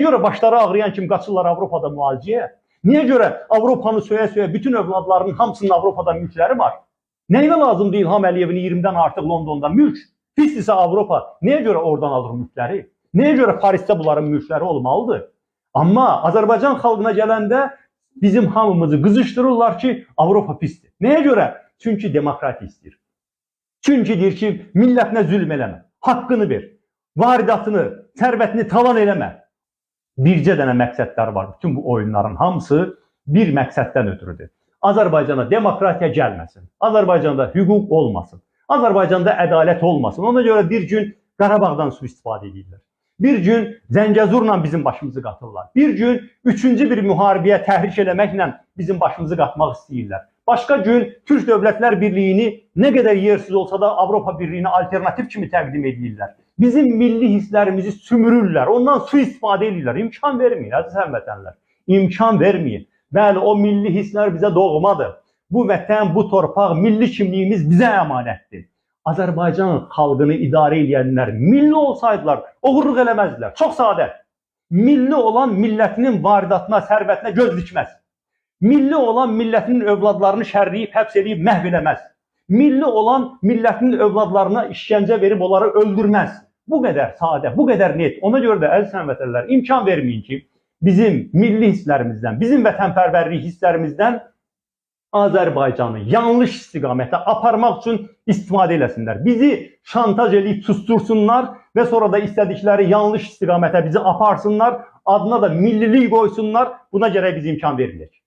Niyə görə başları ağrıyan kimi qaçırlar Avropada müalicəyə? Niyə görə Avropanı söyə-söyə bütün övladlarının hamısının Avropada mülkləri var? Nəyinə lazımdır İlham Əliyevin 20-dən artıq Londonda mülk? Pis isə Avropa niyə görə oradan alır mülkləri? Niyə görə Parisdə bunların mülkləri olmalıdır? Amma Azərbaycan xalqına gələndə bizim hamımızı qızışdırırlar ki, Avropa pisdir. Nəyə görə? Çünki demokratiya istəyir. Çünki deyir ki, millətinə zülm eləmə, haqqını ver, varidatını, sərvətini talan eləmə. Bircə dənə məqsədləri var. Bütün bu oyunların hamısı bir məqsəddən ötürüdür. Azərbaycana demokratiya gəlməsin. Azərbaycanda hüquq olmasın. Azərbaycanda ədalət olmasın. Ona görə bir gün Qarabağdan sui-istifadə edirlər. Bir gün Zəngəzurla bizim başımızı qatırlar. Bir gün üçüncü bir müharibəyə təhrik eləməklə bizim başımızı qatmaq istəyirlər. Başqa gün Türk Dövlətlər Birliyini nə qədər yersiz olsa da Avropa Birliyinə alternativ kimi təqdim edirlər. Bizim milli hisslərimizi sümürürlər, ondan sui-istifadə edirlər. İmkan verməyin, əziz həmvətənlər. İmkan verməyin. Bəli, o milli hisslər bizə doğmadır. Bu vətən, bu torpaq, milli kimliyimiz bizə əmanətdir. Azərbaycan xalqını idarə edənlər milli olsaydılar, oğurluq eləməzdilər. Çox sadə. Milli olan millətinin varidatına, sərvətinə göz dikməz. Milli olan millətinin övladlarını şərləyib, həbs eləyib, məhv eləməz. Milli olan millətinin övladlarına işgəncə verib onları öldürməz. Bu qədər sadə, bu qədər net. Ona görə də əziz həmvətənlər, imkan verməyin ki, bizim milli hisslərimizdən, bizim vətənpərvərlik hisslərimizdən Azərbaycanı yanlış istiqamətə aparmaq üçün istifadə eləsinlər. Bizi şantaj eləyib sustursunlar və sonra da istədikləri yanlış istiqamətə bizi aparsınlar, adına da millilik qoysunlar. Buna gərək biz imkan verməyək.